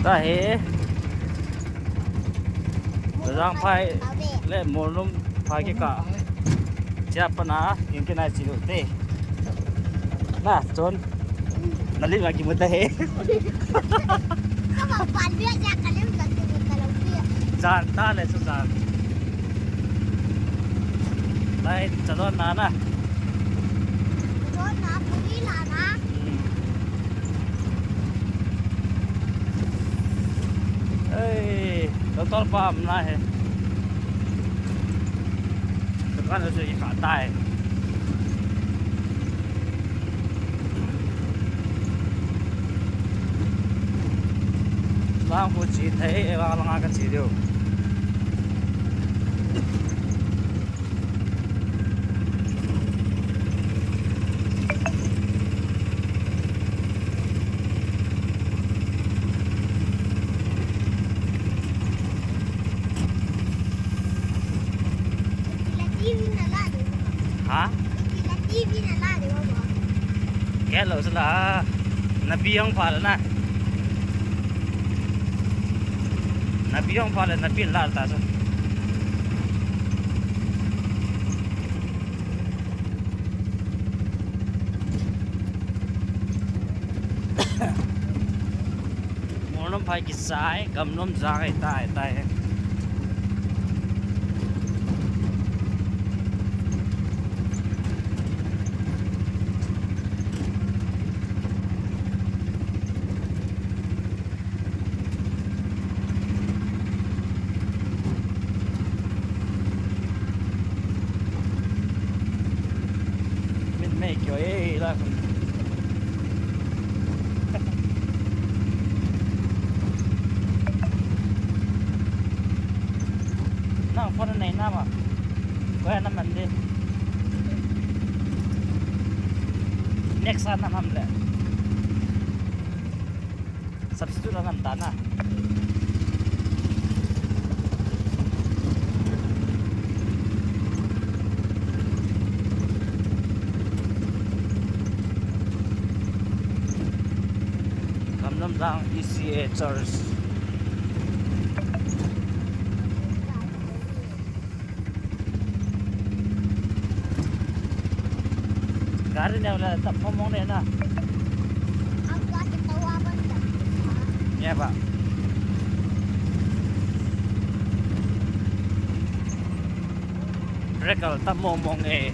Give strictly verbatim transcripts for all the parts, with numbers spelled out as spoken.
Tahi. Rajang phai le Molnom phai kikah. Chia pana, in kinai chi lute. Na, chon. Nalim lagi muta he. Jan ta le sa jan. Lai, chalon na na. Chalon na, puri la na. Hmm. Ei, doctor pa um na he. Dukan chu i kha tai. Lang khu chi thei, e, lang lang a ka chi diu. Ha? Hello, sala. Napi hong pha le na. Napi hong pha le, napi la ta so. Molnom phai kisai, gamnom jang ai tai tai. Min mei kio e la. Nang phone nei na ma. Ko ya na man de. Next a na ham le. Substitute anam ta na. Gamnomjang E C A Church. Gari neo le tap mong mong ne na. Nge ba. Brake tap mong mong e.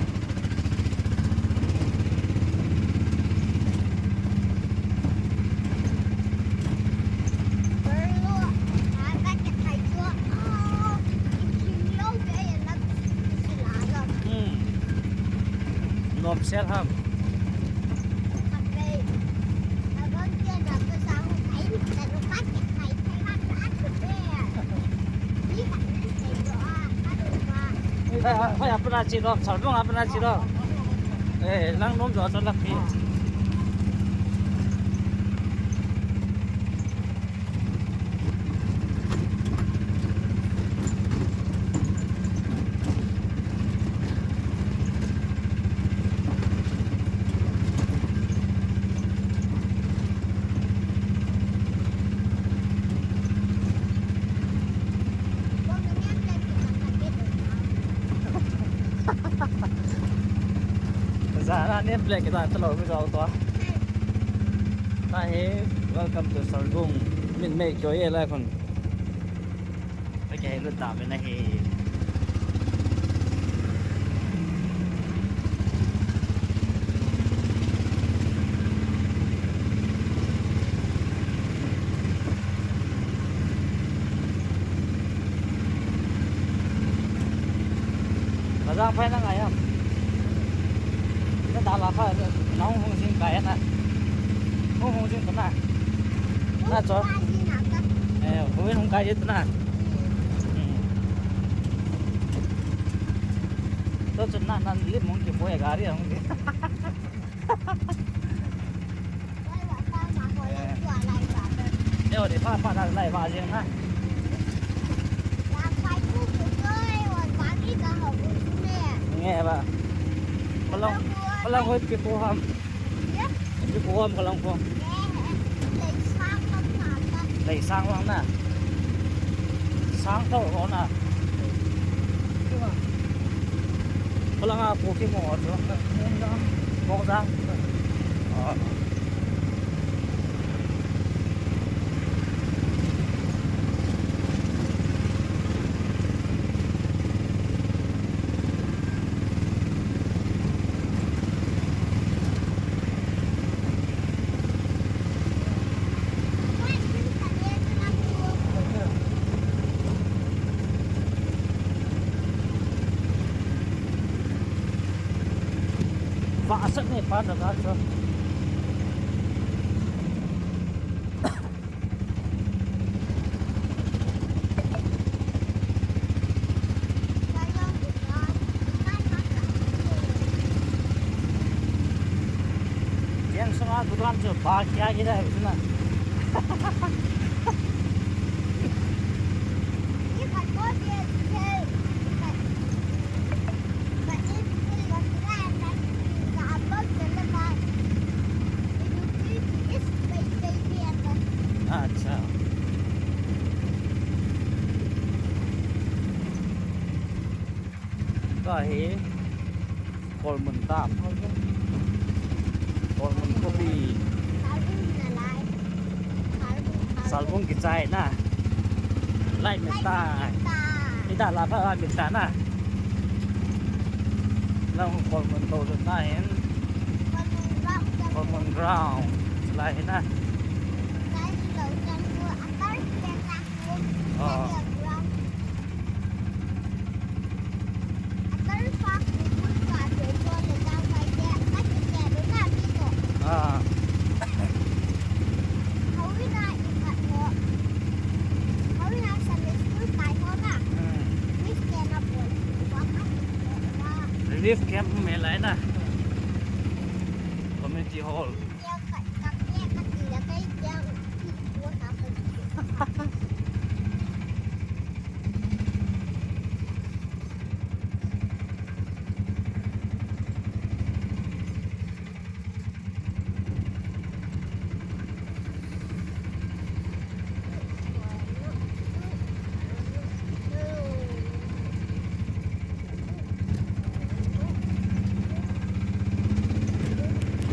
Hmm. Nom sel ham. Hoi, hoi, apna chi lo, Sarbung apna chi lo. Eh, lang nom jo, cho lak phi. Jana name plate kita talo mi jao to. Tahi, welcome to Sorgung. Min mei kyo ye lai khun. Pai kei lut ta ve na hi. Kajang phai na ngai am. Na da la pha, na hung hung jing kai na. Hung hung jing na. Na cho. Eh, hung hung kai na. Hmm. To chun na, na lim hung ki poi gari hung ki. Eh. Neo ni pha pha na lai va jing na. Nge ba. Kolong, kolong hoi pi ko ham. Pi ko ham kolong ko. Leisang lang na. Sang tho ho na. Phalanga pu ki mo ho chu. Mongjang. Ah. Vah sat ne pa da ga chu. Yang sunga dukan chu ba kya kya hai na. Acha. Tua hi Kolmun tam. Kolmun khopi. Salbung kichai na. Lai min ta. Ida la pha lai min ta na. Lang Kolmun to na hin. Kolmun ground. Lai na. Oh. Ah. Hmm. Relief camp me lai na. Community hall.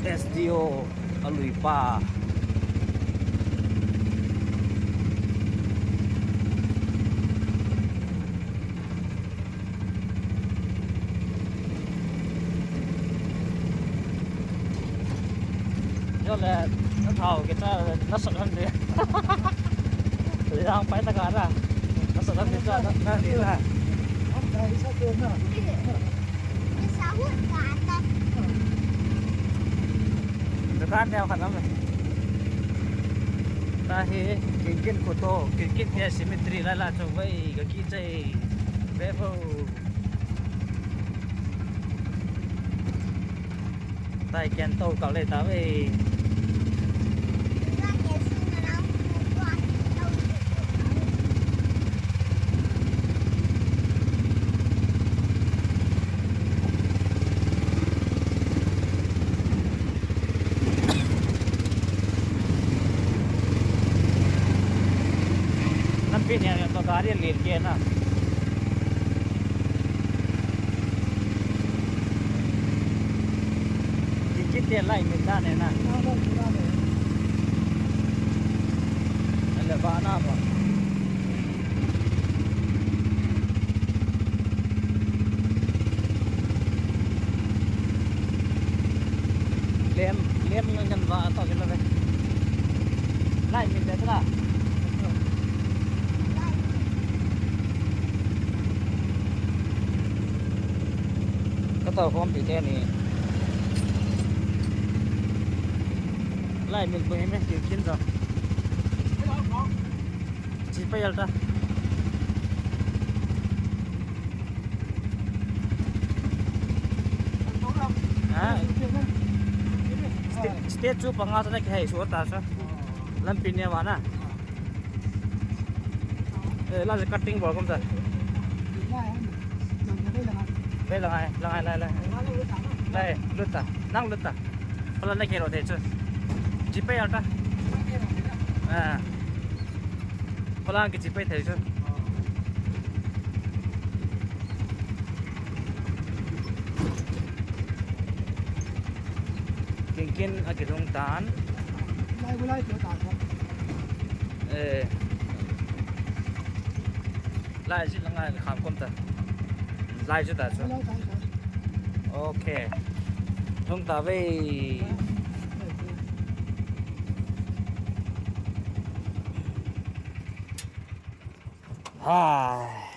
S D O. Alui pa. Yo le, na thao ke ta, na sat han de. Le yang pai ta ka na. Na sat han de ta, na, na ni na. Dukan neo khat um e. Tahi, Kinkin kho to, Kinkin hi cemetery lai la chu vai, ka kichai. Ve vo. Tai ken to ka le ta ve. Lampi neo to gari lir ke na. Kichai te lai min ta ne na. Ale ba na ba. Lem, lem ngan va to kila ve. Lai min te la. Ka to khom pi te ni. Lai min ko hi me ki kin zo. Chi pa yal ta. Ha? State, state chu panga sa na ki hai su ta sa. Lampi ne wa na. Eh, la cutting bol kom sa. Ve la ngai, la ngai, la, la. Lai, lut ta. Nang lut ta. Pala na ke ro de chu. Chi pa yal ta. Ah. Palang kichi pai thei chu. Kingkin akilhung tan. Lai bu lai tu ta ko. Eh. Lai ji la ngai kham kom ta. Lai ji ta chu. Lai ta ta. Okay. Lhung ta ve. Hai.